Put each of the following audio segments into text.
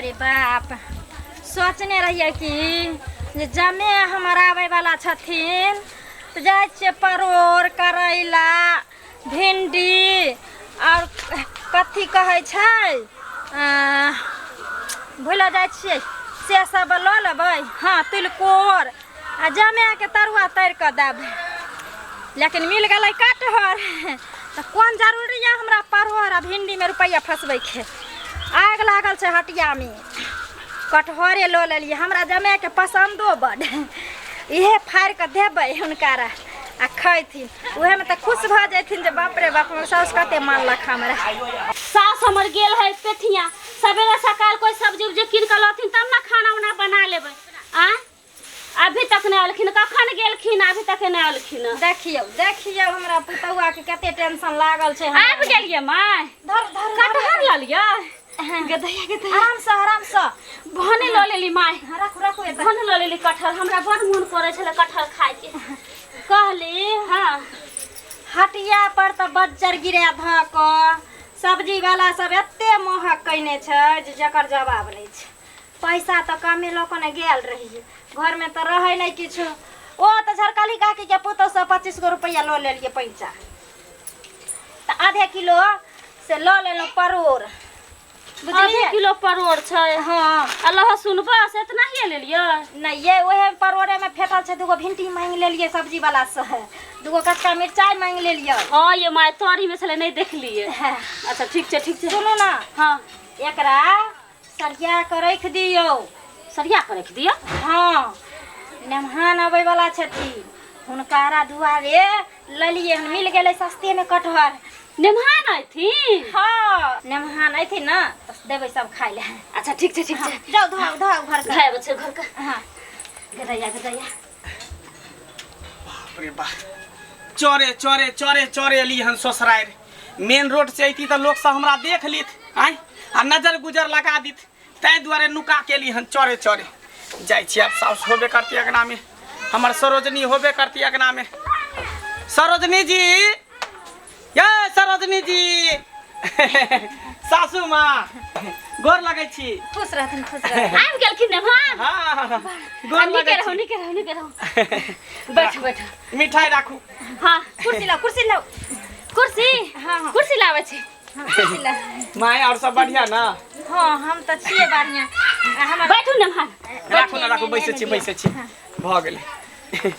रे बाप, सोचने रहियै कि जे जमे हमर आबैवला छथिन तऽ जाइ छियै परोड़, करैला, भिंडी आओर कथी कहै छै, भुलि जाइ छियै, से सब लऽ लेबै। हँ, तिलकोर आ जमाके तरुआ तरि कऽ देबै। लेकिन मिल गेलै कटहर, तऽ कोन जरूरी यऽ हमरा परोड़ आ भिंडीमे रुपैआ फसबैके? आगि लागल छै हटियामे, कटहरे लऽ लेलियै। हमरा जमाइके पसन्दो बड्ड, इहे फाड़ि कऽ देबै हुनका आ खैथिन, उहेमे तऽ खुश भऽ जैथिन जे बाप रे बाप, हमर साउस कते मानलक हमरा। सास हमर गेल है पेठिया, सवेरे सकाल कोई सब्जी उब्जी कीन कऽ लथिन तब ने खाना उना बना लेबै। आ अभी तक नहि अलखिन, कखन गेलखिन, अभी तक नहि अलखिन। देखियौ देखियौ, हमरा पुतहुआ के कते टेंशन लागल छै हमरा। आबि गेलियै माय। धर धर। कटहर ललियै गदैया गदैया। आराम से, आराम से। भने लऽ लेली माय। हाँ, राखू राखू एतऽ। भने लऽ लेली कटहर, हमरा बड़ मोन करै छलै कटहर खायके। कहली, हाँ। हटिया पर तऽ बज्जर गिरा धऽ कऽ सब्जी वाला सब एते महग कयने छै जे जकर जवाब नहि छै। पैसा तऽ कमे लऽ कऽ ने गेल रहियै, घरमे तऽ रहै नहि किछु। ओ तऽ झरकली काकीके पुतोहसँ 25 गो रुपैआ लऽ लेलियै पैसा, तऽ आधे किलो से लऽ लेलहुँ परोड़। आधे बुझलियै? किलो परोड़ छै? हँ। आ लहसुन बस एतना ही लेलियै? नहि ये, ओहे परोड़ेमे फेटल छै। दूगो भिंडी मांगि लेलियै सब्जी वाला से, दूगो कचका मिरचाइ मांगि लेलियै। हँ ये माय, तोरीमे छलै, नहि देखलियै। अच्छा, ठीक छै, ठीक छै। सुनू ने। हँ। एकरा सरिया कऽ राखि दियौ। सरिया कऽ राखि दियौ? हँ, मेहमान अबै वाला छथिन, हुनकारा दुआरे लेलियै हन, मिल गेलै सस्तेमे कटहर। मेहमान अयथिन? हँ, मेहमान अयथिन ने तऽ देबै सब खाइ लए। अच्छा, ठीक छै, ठीक छै। जाउ, धोआउ धोआउ घर के। धोआबै छै घरके। हँ। गदैया गदैया। बाप रे बाप, चोरे चोरे चोरे चोरे एली हन ससुरारि। मेन रोड से अयती तऽ लोक सब हमरा देख लीत आँय आ नजर गुजर लगा दीत, ताहि दुआरे नुका के एली हन चोरे चोरे। जाइ छी आब, साउस होबे करती अगना में, हमर सरोजनी होबे करती अगना में। सरोजनी जी, ये सरोजनी जी, सासू माँ, गोर लगै छी। खुश रहथिन, खुश रहथिन। आबि गेलखिन मेहमान? हाँ, गोर नीके लगै रहू। छी। नीके रहू, नीके रहू, बैठू बैठू। मिठाई राखू। हाँ। कुर्सी लाउ, कुर्सी लाउ। कुर्सी? हाँ, हाँ। कुर्सी लाबै छी। हाँ, कुर्सी लाउ। माय, और सब बढ़िया ना? हाँ, हम तऽ छियै बढ़िया। आ हमर बैठू मेहमान। राखू ने, राखू, बैसै छी, बैसै छी। भऽ गेलै।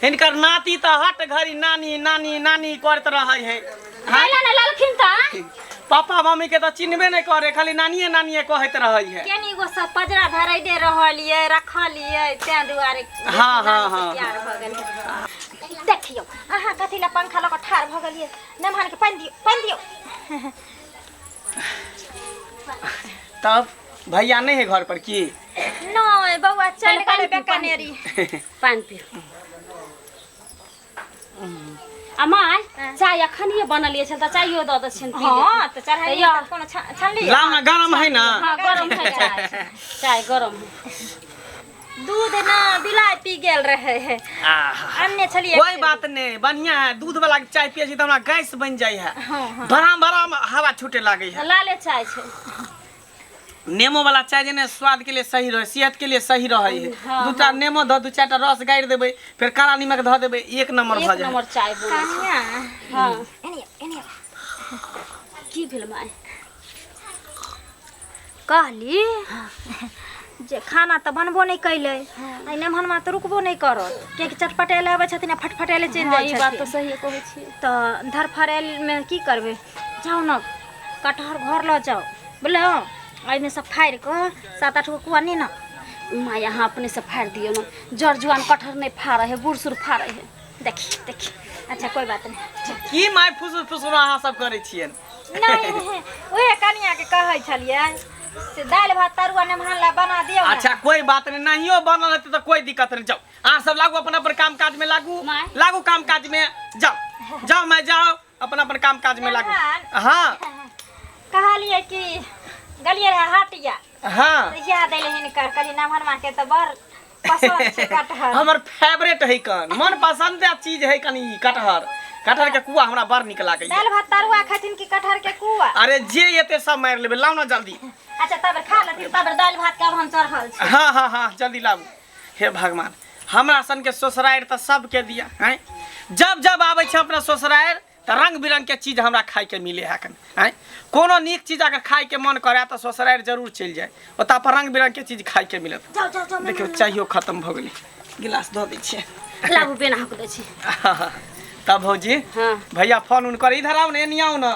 हिनकर नाती तऽ हट घड़ी नानी नानी नानी करैत रहै है। कैला ने ललखिन तऽ? पापा मम्मी के तऽ चिन्हबे नहि करे, खाली नानिये नानिये कहैत रहै है। केनी गो सब पजरा धरैते रहलियै, रखलियै, तें दुआरे। हाँ, हाँ, हाँ। प्यार भऽ गेलै। देखियौ, अहाँ कथी लए पंखा लऽ कऽ ठाढ़ भऽ गेलियै? मेहमान के पानि दियौ, पानि दियौ। तब भैया नहि है घर पर की? नहि बौआ, चलि पहिले पानि गेलै पिउ, पानि। बेकानेरी। पानि पिउ। आ माय, चाय अखनिए बनलियै छल तऽ चायो दऽ दै छियनि पी लेथिन। हँ, तऽ चढ़ाइ तऽ तऽ कोनो छनलियै? लाउ ने, गरम है ना? हँ, गरम है चाय, चाय गरम है। दूध ना बिलाइ पी गेल रहे है। आहा। अन्ने छलियै। कोई बात नहीं, बढ़िया है। दूध वाला चाय पिए छी तऽ हमरा गैस बन जाइ है। हाँ, हाँ। बराम बराम हवा छूटे लागे है। लाले चाय छै। नेमो वाला चाय जे ने स्वाद के लिए सही रहे, सेहत के लिए सही रहे है। हाँ। दूटा नेमो धऽ, दू चारिटा रस गाड़ि देबै, फेर काला नीमक धऽ देबै, एक नंबर भऽ एक जाए। नंबर चाय बनै छै। कनिया। हँ। एने आउ, एने आउ। की भेल माय? कहली जे खाना तऽ बनबो नहि कैलै, एहि मेहमानमा तऽ रुकबो नहि करत, कियाकि चटपटेले अबै छथिन आ फटफटेले चलि हँ जाइ ई बात छथिन। तऽ सहिए कहै छियै। तऽ धरफड़ेलमे की करबै? जाउ ने, कटहर घर लऽ जाउ, बुझलहुँ? एहिमे सँ फाड़ि कऽ सात आठ गो कुआ ने। माय, अहाँ अपने से फाड़ि दियौ ने, जर जुआन कटहर नहि फाड़ै है, बूढ़ सूढ़ फाड़ै है। देखी देखी। अच्छा, कोइ बात नहि। की माय, फुसुर फुसुर अहाँ सब करै छियनि? नहि, उहे कनियाके कहै छलियै से दालि भात तरुआ मेहमान ला बना दियौ ने। अच्छा, कोई बात नहीं, नहियो बनल हेतै तऽ कोई दिक्कत नहीं। जाओ, अहाँ सब लागू, अपन अपन काम काज में लागू। माय। लागू काम काज में, जाओ जाओ, मैं जाओ, अपन अपन काम काज में लागू। मेहमान। हाँ। कहलियै कि गेलियै रहए हाटिया। हाँ। तऽ याद अयलै हिनकर, कहलियै नमहर के तऽ बड़ पसन्द छै कटहर। हमर फेवरेट है कन, मन पसंद चीज है कन ई कटहर। कटहर के कुआ हमरा बड़ नीक लागैया। दालि भात तरुआ खाथिन कि कटहर के कुआ? अरे जे एते सब मारि लेबै, लाउ ना जल्दी। अच्छा तब खा लेथिन, तब दालि भात के अब हम चढ़ल छी। हाँ हाँ हाँ जल्दी लाबू। हे भगवान, हमरा सन के ससुरारि तऽ सबके दिया हैं। जब जब आबै छै अपना ससुरारि तऽ रंग बिरंग के चीज हमरा खाय के मिले है कन हैं। कोनो नीक चीज अगर खाय के मन करे तऽ ससुरारि जरूर चलि जाय, ओतऽ पर रंग बिरंग के चीज खाय के मिलत। जाओ जाओ जाओ। देखियौ चायो खत्म भऽ गेलै, गिलास दऽ दै छियै। लाबू बेना हक दै छी। तब भौजी हाँ। भैया फोन उन करे, इधर आउ ने, एनी आउ ने।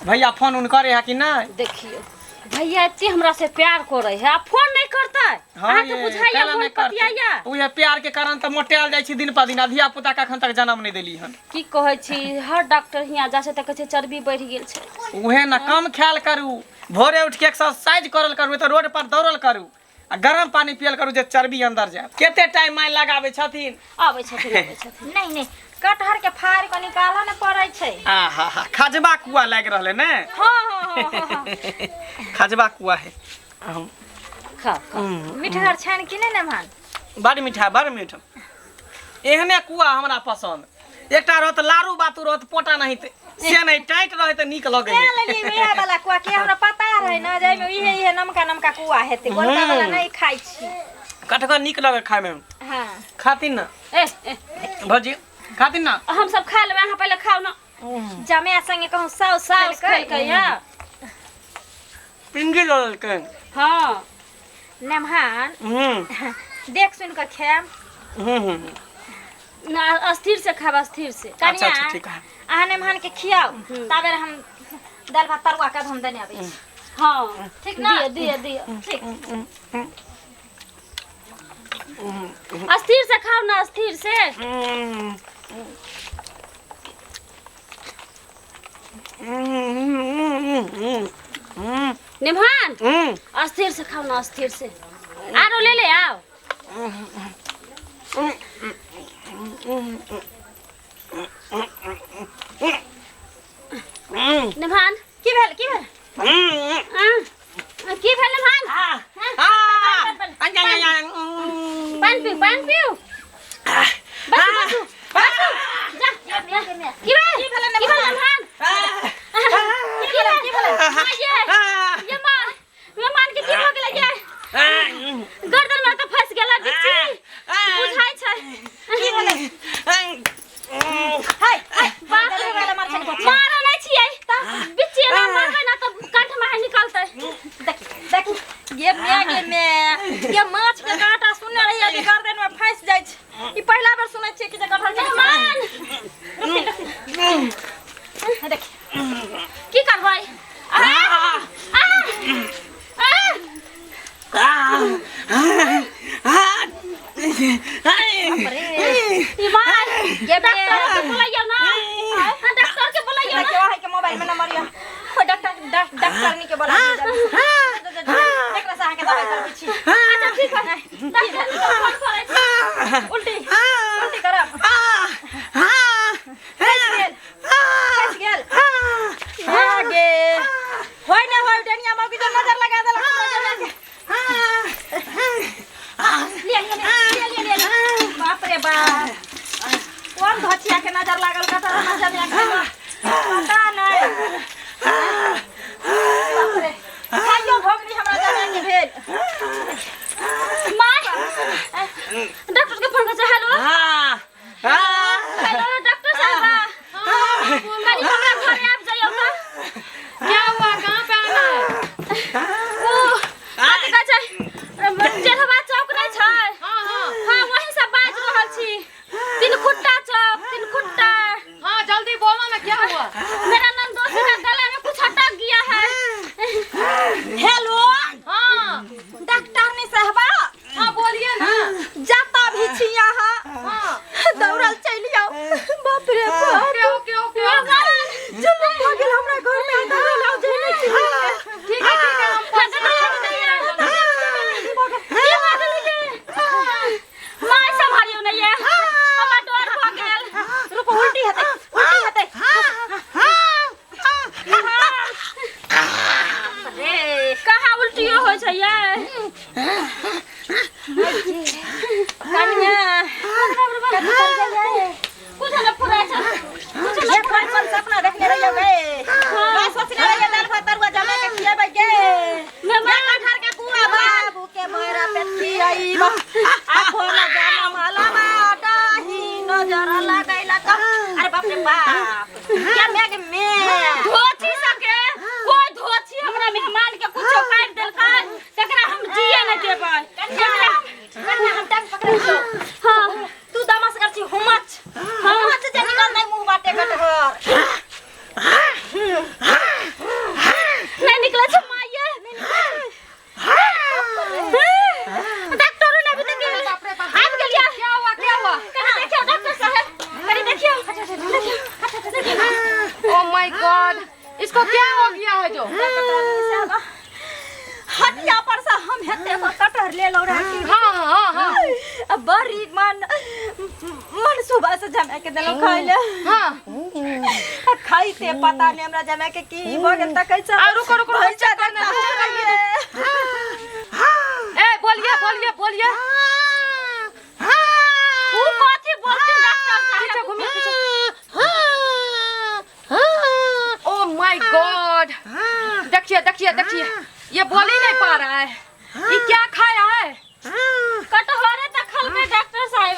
भैया फोन उन करे है कि नहि? देखियो भैया एते हमरा से प्यार करे है आ फोन नहीं करते। हाँ अहाँ के ये, बुझाइया कैला फोन नहि करतै? पतियाइया। उहे प्यार के कारण तऽ मोटायल जाइ छी दिन पर दिन, आ धिया पुता के अखन तक जन्म नहि देली हन। की कहै छी, हर डॉक्टर हियाँ जा छै तऽ कहै छै चर्बी बढ़ि गेल छै। उहे ने कम ख्याल करू, भोरे उठ के एक्सरसाइज करल करू, तऽ रोड पर दौड़ल करू आ गरम पानी पियल करू जे चर्बी अंदर जायत। कते टाइम मारि लगाबै छथिन? आबै छथिन, आबै छथिन। नहीं नहीं, कटहर के फाड़ के निकालऽ ने पड़ै छै। आहा हा, खजबा कुआ लागि रहलै ने? हाँ हाँ हाँ हाँ, हाँ। खजबा कुआ है। खाओ खाओ। मिठगर छनि कि नहि नेमान? बड़ मीठा, बड़ मीठ। एहने कुआ हमरा पसंद। एकटा रहत लारू बातू रहत पोटा नहीं ते से नहीं, टाइट रहे तऽ नीक लगै तें लेलियै उएह वाला कुआ के हमरा पता रहे ना जे एहिमे इहे इहे नमका नमका कुआ हेतै, गोलका वाला नहीं खाइ छी। कटगर नीक लगे खाय में। हाँ खातिन ना ए ए भौजी, खातिन ना। हम सब खा लेबै, अहाँ पहिले खाउ ना। जमाय संगे कहूँ साउस साउस खेलकै। खेलकै हँ। पिंगी ललकै। हाँ नेमहान देख सुन कऽ खायब। हम्म ना अस्थिर से खाब, अस्थिर से। अच्छा, कनिया अच्छा, ठीक है। अहाँ नेमहान के खियाउ, ताबेर हम दालि भात तरुआ के हम देने आबै छी। हाँ ठीक ना? दिअ दिअ दिअ। ठीक। अस्थिर से खाओ ना, अस्थिर से। निम्हान अस्थिर से खाओ ना, अस्थिर से। आरो ले ले आओ। निम्हान की भेल, की भेल? आ, की भेल निम्हान? पानि पीऊ, पानि पीऊ। बसू बसू बसू जा। की भेल, की भेल की भेल निम्हान? की भेल, की भेल? माँ ये, ये माँ, मेहमान के की भऽ गेलै ये? गर्दन में तऽ फंस गेलै बिच्ची, बुझाइ छै। की भेलै? हाय हाय, बाप रे दरभंगा वाला मार छै। मारै नहि छियै तऽ बिच्ची एना मारबै ना तऽ कंठ में निकलतै। देखी देखी ये मैं गे मैं ये माछ के कांटा सुनने रहियै कि गर्दन में फंस जाइ छै। ई पहिला बेर सुनै छियै कि जे कटहर के मेहमान देखी की करबै? आ आ आ ई मार ये डॉक्टर के बोलैयौ ना। हाँ, डॉक्टर के बोलैयौ ना। देखियौ अहाँके मोबाइल में नंबर यऽ। ओ डॉक्टर डॉक्टरनी के बोला एकरा से अहाँके दवाई करबै छी। अच्छा ठीक है, डॉक्टर के फोन करै छी। उल्टी उल्टी करब। फँसि गेल, फँसि गेल। हे गे, होय ने होय, डनिया मौगी जो नजर लगा देलक हमरा जमाय के। लिअ लिअ लिअ लिअ लिअ लिअ। बाप रे बाप, कोन धचिया के नजर लागल कतऽ हमरा जमाय के पता नहि। बाप रे, खाइयो भोगनी हमरा जमाय के भेल। माय डॉक्टर के फोन करै छै। हेलो हेलो डॉक्टर साहब, कनी हमरा घरे आबि जाइयौ तऽ। क्या हुआ, कहाँ पे आना है? ओ कथी कहै छै, जेठवा चौक नहि छै? हाँ हाँ हाँ वही सब बाजि रहल छी। तीन खुट्टा चौक, तीन खुट्टा। हाँ जल्दी बोलो ना, क्या हुआ? मेरा नंदोसी का गला में कुछ अटक गया है। हेलो हाँ डॉक्टरनी साहबा। हाँ बोलिए ना। जाता भी छी अहाँ। हाँ दौड़ल चलि आउ। बाप रे बाप, ओके ओके ओके, जुलुम भऽ गेल हमरा घर में। दौड़ल आउ जे नहि छी। ठीक है ठीक है, हम पहुंच रहे हैं। की भऽ गेलै ये? माय सम्हारियौ ने ये, हमरा डर भऽ गेल। रुकू, उल्टी हेतै, उल्टी हेतै। रे कहाँ उल्टियो होइ छै ये? कनिया कुछ नहि फुराइ छै। बा आ खोला जाना माला डाही नजर लगैला का अरे बाप रे बाप क्या मैं के मैं धोची सके कोई धोची हमरा मेहमान के कुछो काट देलकै तकरा हम जिए न देबै। कन्या कन्या हम टांग पकड़ै छौ। हां तू दमस कर छी हुमच हुमच जे निकल नहीं मुंह बाटे कटहर नहीं निकले छै माये। डॉक्टर ने अभी तक गेल बाप रे बाप। आबि गेलियै। क्या हुआ क्या हुआ? कनी देखियौ डॉक्टर साहब, कनी देखियौ। ओ my God, इसको क्या हो गया है जो? हटिया पर से हम हेते को कटहर ले लो रहा। हाँ हाँ हाँ अब बड़ी मन मन सुबह से जमा के देलो खाइ ले। हाँ खाइते पता नहीं हमरा जमा के की भ गेल त कैसे। आ रुको रुको रुको, चेक करने दो। ए बोलिए बोलिए बोलिए। ऊ कथी बोलथिन डॉक्टर साहब? पीछे घूमिए पीछे। ओ my God, देखिए देखिए देखिए, ये बोल ही नहीं पा रहा है। ये क्या खाया है? कटहरे त खलकै डॉक्टर साहब।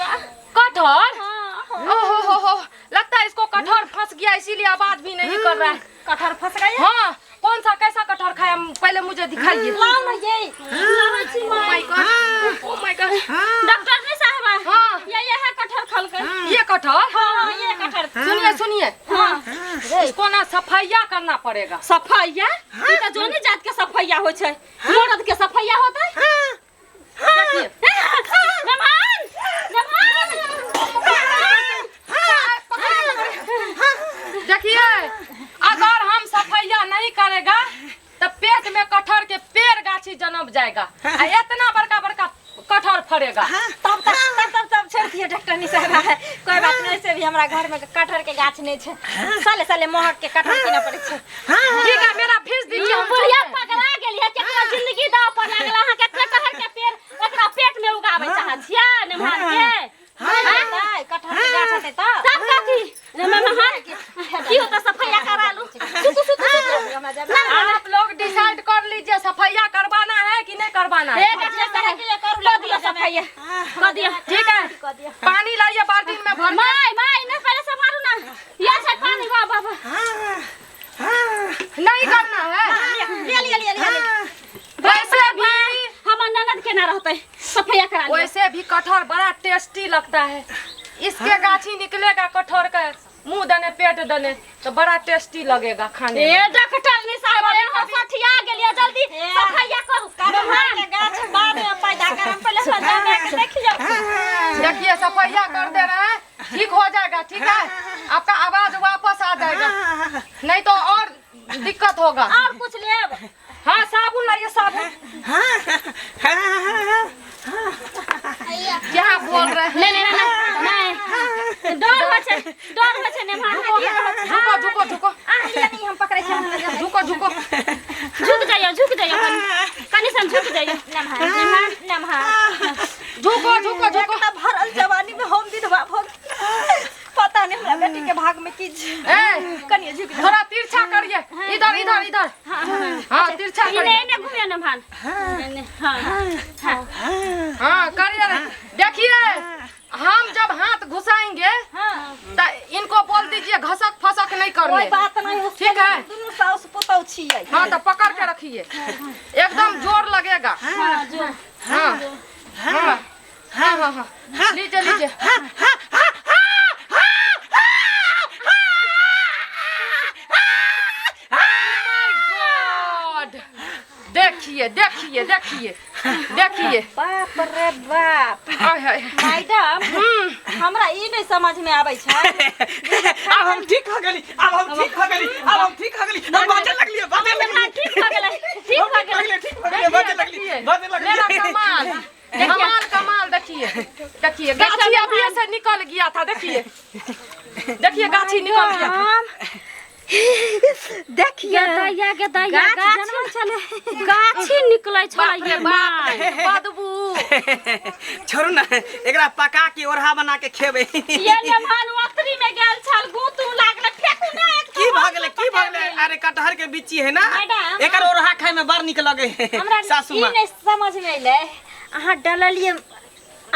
कटहर? हां ओ हो हो, लगता है इसको कटहर फंस गया, इसीलिए आवाज भी नहीं कर रहा है। कटहर फंस गया? हाँ, कौन सा कैसा कटहर खाया पहले मुझे दिखाइए। लाओ ना ये। लाबै छी ओ my God, oh my God. Doctor जी साहब, हाँ। ये है कटहर खलकै। ये कटहर? हां ये कटहर। सुनिए सुनिए, हां इसको ना सफाइया करना पड़ेगा। सफाइया? ई त जोनी जात के सफाइया होइ छै, मर्द के सफाइया होतै। देखिए मेहमान मेहमान देखिए, अगर हम सफाइया नहीं करेगा तो पेट में कटहर के पेड़ गाछी जन्म जाएगा आ इतना बड़का बड़का कटहर फरेगा। तब तब तब तब तब छोड़ दिए डॉक्टर नी साहब, कोई बात नहीं। से भी हमरा घर में कटहर के गाछ नहीं छै, साले साले महक के कटहर किना पड़ै छै। ठीक है, मेरा फीस दीजिए। हम बुढ़िया चलते हैं। पगला गेलियै, केकरा जिंदगी दाव पर लागल। अहाँ के कटहर के पेड़ एकरा पेट में उगाबै चाहै छियै मेहमान के? हेतै कटहर के गाछ हेतै त तब कथी मेहमान की होता सफाइया करा लू। सुतु सुतु सुतु। हमरा जब आप लोग डिसाइड कर लीजिए सफाइया करवाना है कि नहीं करवाना है। ए डॉक्टर साहब कर दियो सफाइया, कर दियो। ठीक है, पानी लाइए बाल्टी में भर। My my नहीं पहले संभालू ना, या से पानी बा बाबा। नहीं करना है। ले ले ले ले वैसे भी हमर ननद के ना रहते सफाइया करा लियो। वैसे भी कटहर बड़ा टेस्टी लगता है। इसके गाछी निकलेगा कटहर का मुंह दने पेट दने तो बड़ा टेस्टी लगेगा खाने में। ए डॉक्टर नी साहब अहाँ सठिया गेलियै, जल्दी सफाइया करू। कटहर के गाछ बाद में पैदा करम, पहले सजा के देखियो। देखिए सफाइया कर दे रहे हैं, ठीक हो जाएगा। ठीक है, आपका आवाज वापस आ जाएगा, नहीं तो और दिक्कत होगा। और कुछ लेब? हाँ साबुन लाइए साबुन। क्या बोल रहे हैं? नहीं नहीं नहीं नहीं, डर होइ छै, डर होइ छै मेहमान। झुको झुको झुको आ ले नहीं हम पकड़ै छी। झुको झुको, झुक जाइयो झुक जाइयो, कनी सन झुक जाइयो। नमहा नमहा झुको झुको झुको। एकटा भरल जवानी में हम विधवा भ पता नहीं हमरा बेटी के भाग में की छै। ए कनिए झुक जा। थोड़ा तिरछा करिए, इधर इधर इधर। हाँ तिरछा इने करिए। इने घुमियो मेहमान। हां हां हाँ करिए। देखिए हम जब हाथ घुसाएंगे तो इनको बोल दीजिए घसक फसक नहीं करने। कोई बात नहीं, उसके ठीक है। दुनू साउस पुतौ छियै। हाँ तो पकड़ के रखिए, एकदम जोर लगेगा। हां जो हाँ हाँ हाँ हाँ हाँ लीजिए लीजिए। देखिए देखिए देखिए देखिए। बाप रे बाप। आय हाय। मैडम हमरा ई नहीं समझ में आबै छै। अब हम ठीक हो गेली, अब हम ठीक हो गेली, अब हम ठीक हो गेली। हम बाजे लगलिए, बाजे लगलिए। ठीक हो गेलै, ठीक हो गेलै, ठीक हो गेलै, बाजे लगलिए, बाजे मेरा लगलिए। कमाल कमाल कमाल। देखिए देखिए गाछी अभी से निकल गया था। देखिए देखिए गाछी निकल गया था। देखिए दैया के दैया गाछ गाछी जनमल छलै। गाछी निकलै बाप छलै रे बाप, बदबू। छोड़ू ना, एकरा पका के ओढ़ा बना के खेबै। ये मेहमान ओतरी में गेल छल, गुतू लागल फेकू ना एक की भऽ गेलै, की भऽ गेलै? अरे कटहर के बिच्ची है ना, मैडम। एकर ओढ़ा खाय में बड़ नीक लगे है। हमरा सासू ई माँ नहीं समझ में अइलै। अहाँ डललियै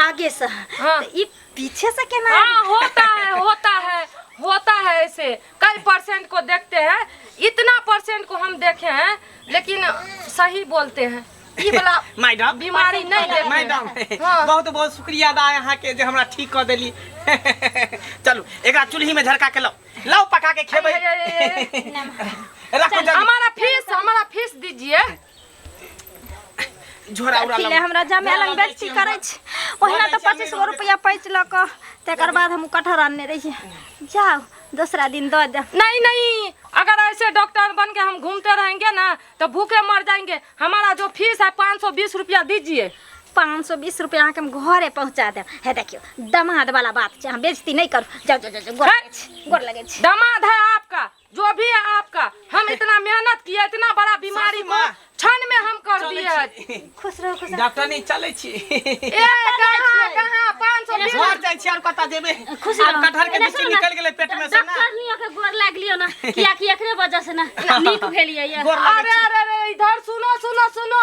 आगे से। हाँ। तऽ ई पीछे से केना? हाँ, होता है, होता है, होता है। ऐसे कई परसेंट को देखते हैं, इतना परसेंट को हम देखे हैं, लेकिन सही बोलते हैं, ई वाला मैडम, बीमारी नहीं देखे। मैडम। हाँ। बहुत बहुत शुक्रिया अदा अहाँके जे हमरा ठीक कऽ देली। चलू, एकरा चूल्ही में झरका के लाउ, लाउ, पका के खेबै। अरे, अरे, अरे, अरे। रखो जल्दी। हमारा फीस, हमारा फीस दीजिए। झोरा उरा अथी ले लाउ। हमरा जमे लग बेइज्जती करै छै ओहिना तऽ 25 गो रुपया पैच लऽ कऽ तकर बाद हम कटहर आनने रहियै। जाउ, दोसरा दिन दऽ देब। नहीं नहीं, अगर ऐसे डॉक्टर बन के हम घूमते रहेंगे ना तो भूखे मर जाएंगे। हमारा जो फीस है 520 रुपया दीजिए। 520 रुपया अहाँके हम घरे पहुँचा देब। हे देखियौ, दमाद वाला बात छै, अहाँ बेइज्जती नहि करू। जाउ जाउ जाउ जाउ, गोर लगै छी, गोर लगै छी। दामाद है आपका, जो भी है आपका। हम इतना मेहनत किए, इतना बड़ा बीमारी सासू को माँ। क्षण में हम कर चलै दिए हैं। छी। खुश रहू, खुश रहू। डॉक्टर नहीं, चलै छी। ए कहाँ कहाँ 520? घर जाइ छी, और कतऽ जेबै? खुश आब रहू। कटहर के एना बिच्ची सुनू ना, निकलि गेलै पेट में से ना। डॉक्टर नियो के गोर लागलियो ना, कियाकि एकरे वजह से ना नीक भेलियै ये। गोर लागै अरे छी। अरे अरे, इधर सुनो सुनो सुनो।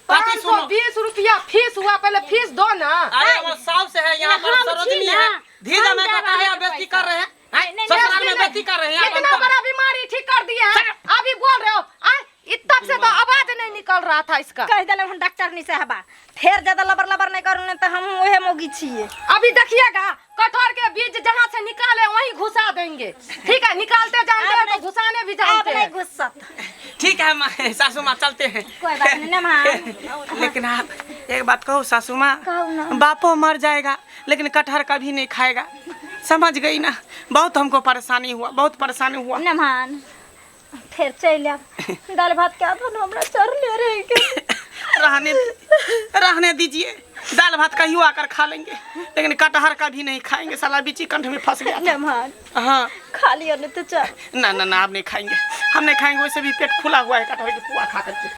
कथी 520 सुनो? रुपया फीस हुआ, पहले फीस दो ना। अरे हमर साहब से है यहाँ पर हम छी सरोजनी ना, है धीजा हम में दे का रहे है हैं बेइज्जती पैसा। कर रहे हैं। नहीं, ससुराल में बेइज्जती कर रहे हैं यहाँ इतना पर। बड़ा बीमारी ठीक कर दिए हैं, अभी बोल रहे हो आ तब से तो आवाज नहीं निकल रहा था इसका। कहि देलहुँ हन डॉक्टर नहीं साहबा, फेर ज्यादा लबर लबर नहि करू, नहि तऽ हमहूँ ओहे मौगी छियै। अभी देखिएगा, कटहर के बीज जहाँ से निकाले वहीं घुसा देंगे, ठीक है? निकालते जानते हैं तो घुसाने भी आब जानते नहि हैं। घुसत। ठीक है माँ, सासू माँ, चलते हैं। कोई बात नहीं ना माँ। लेकिन आप एक बात कहो सासू माँ। कहू ना। बापो मर जाएगा लेकिन कटहर कभी नहीं खाएगा, समझ गई ना? बहुत हमको परेशानी हुआ, बहुत परेशानी हुआ। नमान, फेर चलि आयब। दालि भात के आधन हमरा चढ़ले रहि गेल। रहने रहने दीजिए, दाल भात कहियो आकर खा लेंगे, लेकिन कटहर कभी नहीं खाएंगे। साला बिची कंठ में फंस गया था। नमान। हाँ। खा लिअ, नहीं तऽ चल। ना ना ना, आप नहीं खाएंगे, हम नहीं खाएंगे। वैसे भी पेट फूला हुआ है कटहर के पुआ खा करके।